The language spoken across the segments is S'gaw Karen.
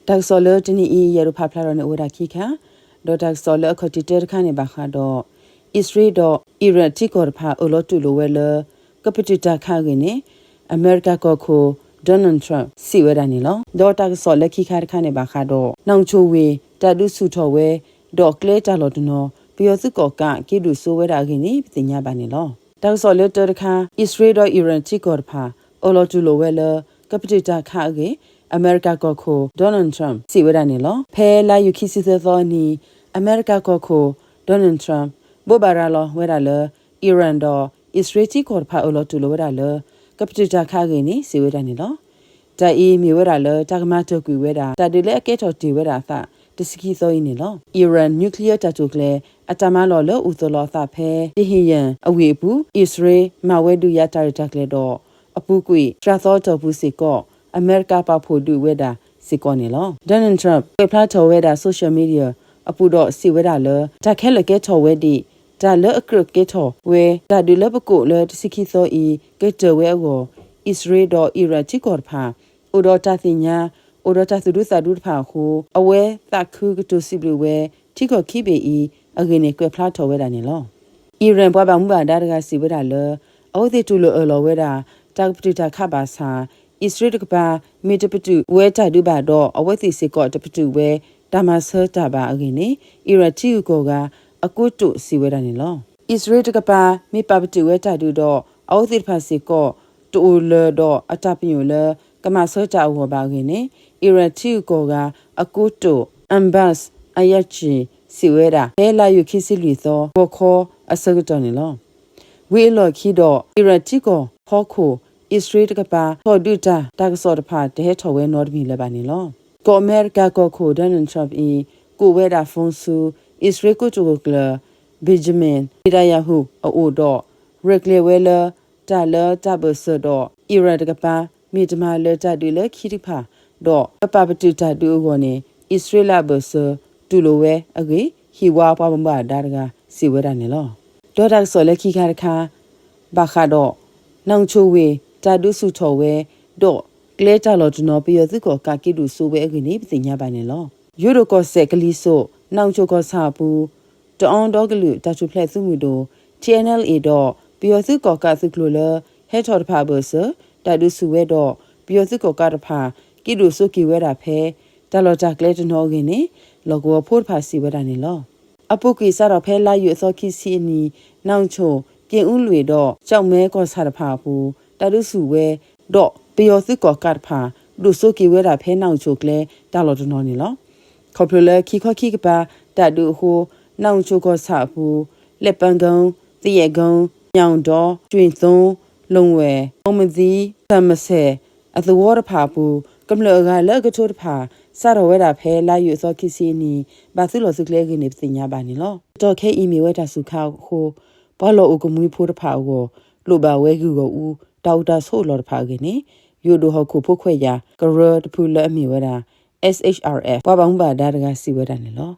တၢ်ကစီၣ်လၢတနံၤအံၤ ယအဲၣ်ဒိးဖးဖျါထီၣ်န့ၣ် အိၣ်ဝဲဒၣ်ခံခါ, ဒီးတၢ်ကစီၣ်လၢအခီၣ်ထံးတၢတခါန့ၣ်ဘၣ်ဃးဒီး အံၣ်စရ့လးဒီးအံၣ်ရၣ်ထံကီၢ်တဖၣ် အၢၣ်လီၤတူၢ်လိာ်ဝဲလၢ ကပတုာ်တၢ်ခးအဂ့ၢ်န့ၣ် အမဲရကၤကီၢ်ခိၣ် Donald Trump စံးဝဲဒၣ်န့ၣ်လီၤ. ဒီးတၢ်ကစီၣ်လၢခံခါတခါန့ၣ်ဘၣ်ဃးဒီး နီၣ်ဆိၣ်ဝ့ၢ် တၢ်ဒုးဆူၣ်ထီၣ်ဝဲ ဒီးကျဲတၢ်လီၢ်တနီၤ ပယီၤသုးကီၣ်ကးက့ၤဒိၣ်စိဝဲဒၣ်အဂ့ၢ်န့ၣ် ပသ့ၣ်ညါဘၣ်န့ၣ်လီၤ. တၢ်ကစီၣ်လၢတၢတခါ အံၣ်စရ့လးဒီးအံၣ်ရၣ်ထံကီၢ်တဖၣ် အၢၣ်လီၤတူၢ်လိာ်ဝဲလၢ ကပတုာ်တၢ်ခးအဂ့ၢ် အမဲရကၤကီၢ်ခိၣ် Donald Trump စံးဝဲဒၣ်န့ၣ်လီၤ. ဖဲလါယူၤခံဆံသၢသီအနံၤ အမဲရကၤကီၢ်ခိၣ် Donald Trump ဘိးဘၣ်ရၤလီၤဝဲဒၣ်လၢ အံၣ်ရၣ်ဒီးအံၣ်စရ့လးထံကီၢ်တဖၣ် အၢၣ်လီၤတူၢ်လိာ်ဝဲဒၣ်လၢ ကပတုာ်တၢ်ခးအဂ့ၢ်န့ၣ် စံးဝဲဒၣ်န့ၣ်လီၤ. တၢ်အံၤမ့ၢ်ဝဲဒၣ်လၢ တၢ်ကမၤတၢၢ်ကွံာ်ဝဲဒၣ် တၢ်ဒုးလၢအကဲထီၣ်တ့ၢ်ဝဲဒၣ်အသး တဆံခံသီအံၤန့ၣ်လီၤ. အံၣ်ရၣ် nuclear တၢ်တိာ်ကျဲၤ အတၢ်မၤလီၢ်လၢအိၣ်သီၣ်လီၤအသးဖဲ တဟ့ၣ်ယၣ် အဝ့ၢ်အပူၤ အံၣ်စရ့လး မၤဝဲဒုးယၤတၢ်ရဲၣ်တၢ်ကျဲၤဒီး အပူၤကွံာ် သၠၣ်သီအတီၢ်ပူၤစ့ၢ်ကီး အမဲရကၤပာ်ဖှိၣ်ဒုးဝဲဒၣ်စ့ၢ်ကီးန့ၣ်လီၤ. Donald Trump ကွဲးဖျါထီၣ်ဝဲဒၣ် social media အပူၤဒီးစံးဝဲဒၣ်လၢ တၢ်ခဲလၢာ်ကဲထီၣ်ဝဲဒံး တၢ်လၢအကြၢးကဲထီၣ်ဝဲ တၢ်ဒုးလၢပကိးလၢတဆံခံသီအံၤ ကတၢၢ်ဝဲအဂီၢ် အံၣ်စရ့လးဒီးအံၣ်ရၣ်ထံကီၢ်တဖၣ် အိၣ်ဒီးတၢ်သ့ၣ်ညါ အိၣ်ဒီးတၢ်သူၣ်ဒူသးဒူတဖၣ်အဃိ အဝဲသးခုကတိၤစံးဘျုးဝဲ ထံကီၢ်ခံဘ့ၣ်အံၤ အဂ့ၢ်န့ၣ် ကွဲးဖျါထီၣ်ဝဲဒၣ်န့ၣ်လီၤ. အံၣ်ရၣ်ပှၤဘၣ်မူဘၣ်ဒါတဂၤစံးဝဲဒၣ်လၢ အဝဲသ့ၣ်တူၢ်လိာ်အၢၣ်လီၤဝဲဒၣ် တၢ်ကပတုာ်တၢ်ခးဘၣ်ဆၣ် အံၣ်စရ့လးတကပၤ မ့ၢ်တပတုာ်ဝဲတၢ်ဒုးဘၣ်ဒီး အဝဲသ့ၣ်စ့ၢ်ကီးတပတုာ်ဝဲ တၢ်မၤဆၢတၢ်ဘၣ်အဂ့ၢ်န့ၣ် အံၣ်ရၣ်ထံဂုၤကီၢ်ဂၤ အကိတိာ်စံးဝဲဒၣ်န့ၣ်လီၤ. အံၣ်စရ့လးတကပၤ မ့ၢ်ပာ်ပတုာ်ဝဲတၢ်ဒုးဒီး အဝဲသ့ၣ်တဖၣ်စ့ၢ်ကီး တအိၣ်လၢၤဒီးအတၢ်ပညိၣ်လၢ ကမၤဆၢတၢ်အဂီၢ်ဘၣ်အဂ့ၢ်န့ၣ် အံၣ်ရၣ်ထံဂုၤကီၢ်ဂၤ အကိတိာ် Abbas Araghchi စံးဝဲဒၣ် ဖဲလါယူၤခံဆံလွံၢ်သီ ဂီၤခီအဆၢကတီၢ်န့ၣ်လီၤ. ဝံၤအလီၢ်ခံဒီး အံၣ်ရၣ်ထံကီၢ်ဟီၣ်ခိၣ် အံၣ်စရ့လးတကပၤ ထီၣ်ဒုးတၢ် တၢ်ကစီၣ်တဖၣ် တဟဲထီၣ်ဝဲနီတမံၤလၢၤဘၣ်န့ၣ်လီၤ. ကီၢ်အမဲရကၤကီၢ်ခိၣ် Donald Trump အံၤ ကိးဝဲဒၣ် phone ဆူ အံၣ်စရ့လးကိတိာ်ခိၣ်ကျၢၢ် Benjamin Netanyahu အအိၣ်ဒီး ရဲၣ်ကျဲၤဝဲလၢ တၢ်လၢတၢ်ဘၢၣ်စၢၤဒီး အံၣ်ရၣ်တကပၤ မ့ၢ်တမၤလၢၤတၢ်ဒုးလၢခံတဖၣ် ဒီးကပာ်ပတုာ်တၢ်ဒုးအဂီၢ်န့ၣ် အံၣ်စရ့လးအဘၢၣ်စၢၤ တူၢ်လိာ်ဝဲအဂ့ၢ် ဟံၣ်ဝါပှၤဘၣ်မူဘၣ်ဒါတဂၤ စံးဝဲဒၣ်န့ၣ်လီၤ. ဒီးတၢ်ကစီၣ်လၢခံခါတခါ ဘၣ်ဃးဒီး နီၣ်ဆိၣ်ဝ့ၢ် တၢ်ဒုးဆူၣ်ထီၣ်ဝဲ ဒီးကျဲတၢ်လီၢ်တနီၤ ပယီၤသုးကီၣ်ကးက့ၤဒိၣ်စိဝဲအဂ့ၢ်န့ၣ် ပသ့ၣ်ညါဘၣ်န့ၣ်လီၤ. ယိၤဒိၣ်ကီၢ်စဲၣ်ကလံၤစိး နီၣ်ဆိၣ်ကီၢ်ဆၣ်အပူၤ တအီဒီကလုာ်တၢ်ထူၣ်ဖျဲးသုးမုၢ်ဒိၣ် ထံၣ်အဲၣ်ၣ်အဲၣ်အ့ၣ် ဒီး ပယီၤသုးကီၣ်ကးသုးကျိၤလၢ ဟဲထီၣ်တဖၣ်အဘၢၣ်စၢၤ တၢ်ဒုးဆူၣ်ဝဲဒီး ပယီၤသုးကီၣ်ကးတဖၣ် က့ၤဒိၣ်စိက့ၤဝဲဒၣ်ဖဲ တၢ်လီၢ်တၢ်ကျဲတနီၤအဂ့ၢ်န့ၣ် လီၢ်ကဝီၤဖိတဖၣ်စံးဝဲဒၣ်န့ၣ်လီၤ. အပူၤကွံာ်စးထီၣ်ဖဲလါယူၤအသီခံဆံအနံၤ နီၣ်ဆိၣ် က့ၣ်အူလွံၢ်ဒီး ကၠီၣ်မဲကီၢ်ဆၣ်တဖၣ်အပူၤ တၢ်ဒုးဆူၣ်ဝဲ ဒီးပယီၤသုးကီၣ်ကးတဖၣ် ဒိၣ်စိက့ၤဝဲဒၣ်ဖဲနီၣ်ဆိၣ်ကျဲ တၢ်လီၢ်တနီၤန့ၣ်လီၤ. ခီဖျိလၢခံခီခံကပၤ တၢ်ဒုးအဃိ နီၣ်ဆိၣ်ကီၢ်ဆၣ်အပူၤ လဲၣ်ပၣ်ကိ သယဲၣ်ကိ ညၣ်ဒီ တွံၣ်သိ လိၣ်ဝဲၢ် အိမသံ တၢ်မစဲၣ် အသဝီတဖၣ်အပူၤ ကမျၢၢ်အဂၤလၢအကထိတဖၣ် စးထီၣ်ဝဲဒၣ်ဖဲလါယူၤအသီခံဆံအနံၤ ဘၣ်သုးလီၢ်သုးကျဲအဂ့ၢ်န့ၣ် ပသ့ၣ်ညါဘၣ်န့ၣ်လီၤ. တၢ်ကစီၣ်ခဲအံၤမ့ၢ်ဝဲတၢ်စူၤခါအဃိ ပှၤလီၢ်အိၣ်ကမှံဖိတဖၣ်အဂီၢ် လိၣ်ဘၣ်ဝဲဂုၢ်ဂီၢ်အူ တၢ်အိၣ်တၢ်ဆိးအလီၢ်တဖၣ်အဂ့ၢ်န့ၣ် ယိၤဒိၣ်ဟီၣ်ခိၣ်ဖိခွဲးယာ် ကရၢတဖုလၢအမ့ၢ်ဝဲဒၣ် SHRF ပှၤဘၣ်မူဘၣ်ဒါတဂၤစံးဝဲဒၣ်န့ၣ်လီၤ.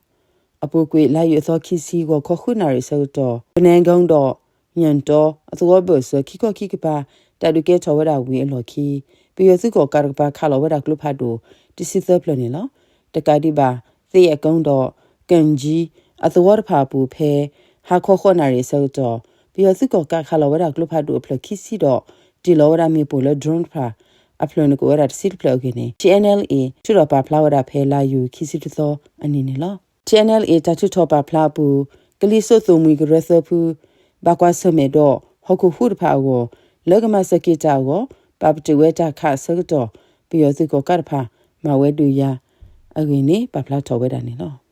အပူၤကွံာ် လါယူၤအသီခံဆံ ဂီၤခီဃုနၣ်ရံၣ်အဆၢကတီၢ် ပနဲကိဒီး ညၣ်တီ အသဝီဘၢၣ်စၢၤ ခံခီခံကပၤ တၢ်ဒုးကဲထီၣ်ဝဲဒၣ်ဝံၤအလီၢ်ခံ ပယီၤသုးကီၣ်ကးတကပၤ ခးလီၤဝဲဒၣ်ကျိဖးဒိၣ် တဆံသၢဖျၢၣ်န့ၣ်လီၤ. တကးဒံးဘၣ် သယဲၣ်ကိဒီး ကၣ်ကၠံ အသဝီတဖၣ်အပူၤ ဖဲဟါခီဃိးနၣ်ရံၣ်အဆၢကတီၢ် ပယီၤသုးကီၣ်ကးခးလီၤဝဲဒၣ်ကျိဖးဒိၣ်အဖျၢၣ်ခံဆံဒီး တ့ၢ်လီၤဝဲဒၣ်မ့ၣ်ပိၢ်လၢ drone တဖၣ် အဖျၢၣ်န့ၣ်ကအိၣ်ဝဲဒၣ်တဆံတဖျၢၣ်အဂ့ၢ်န့ၣ် ထံၣ်အဲၣ်ၣ်ၣ်အ့ၣ် ထုးထီၣ်ပာ်ဖျါဝဲဒၣ်ဖဲလါယူၤခံဆံတသီအနံၤန့ၣ်လီၤ. ထံၣ်အဲၣ်ၣ်ၣ်အ့ၣ် တၢ်ထုးထီၣ်ပာ်ဖျါအပူၤ ကလံၤစိးသိၣ်မှံကရၢသၢဖု ဘၣ်ကွၢ်ဆၢၣ်မဲာ်ဒီး ဟီၣ်ခိၣ်ဟူးတဖၣ်အဂီၢ် လၢကမၤစၢၤက့ၤတၢ်အဂီၢ် ပာ်ပတုာ်ဝဲတၢ်ခးအဆၢကတီၢ် ပယီၤသုးကီၣ်ကးတဖၣ် မၤဝဲဒုးယၤအဂ့ၢ်န့ၣ် ပာ်ဖျါထီၣ်ဝဲဒၣ်န့ၣ်လီၤ.